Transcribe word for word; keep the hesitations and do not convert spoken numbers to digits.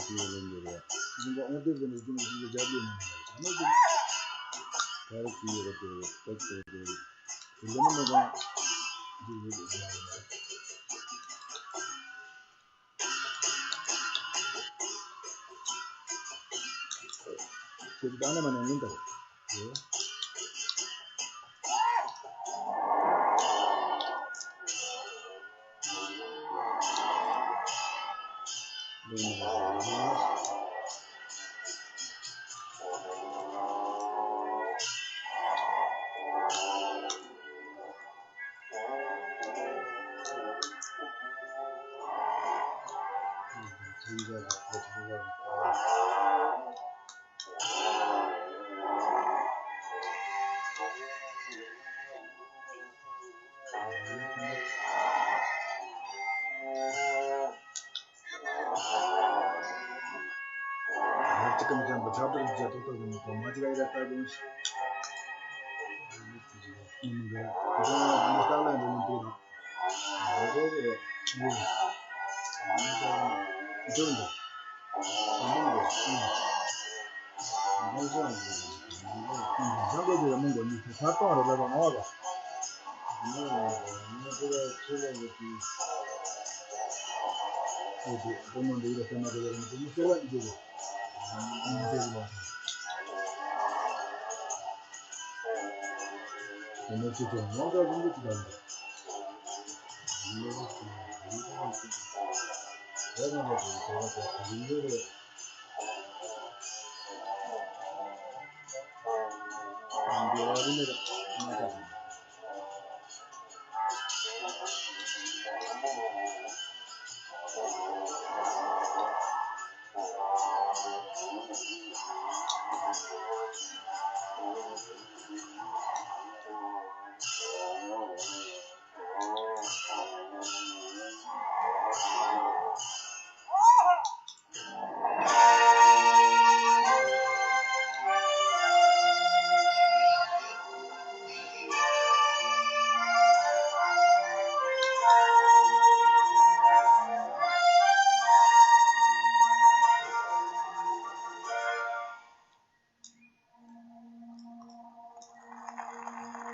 ནས་ཤེས་ཡོན་ལེན་དགོས་རེད། ཡིན་པ་དབང་དེ་ཟེར་ནས་རྒྱུན་རིང་རྒྱུན་རིང་རྒྱབ་ལས་ནས་མ་རེད། ད་ནི་ཀྱི་ད་རེ་ཀྱི་ཡོད་རེད། དེ་རེད། ཏོག་ཏོག་དེ་རེད། དེ་ལས་མི་མང་འདི་རེད། དེ་ད་ནི་མ་ནས་ཡིན་ད།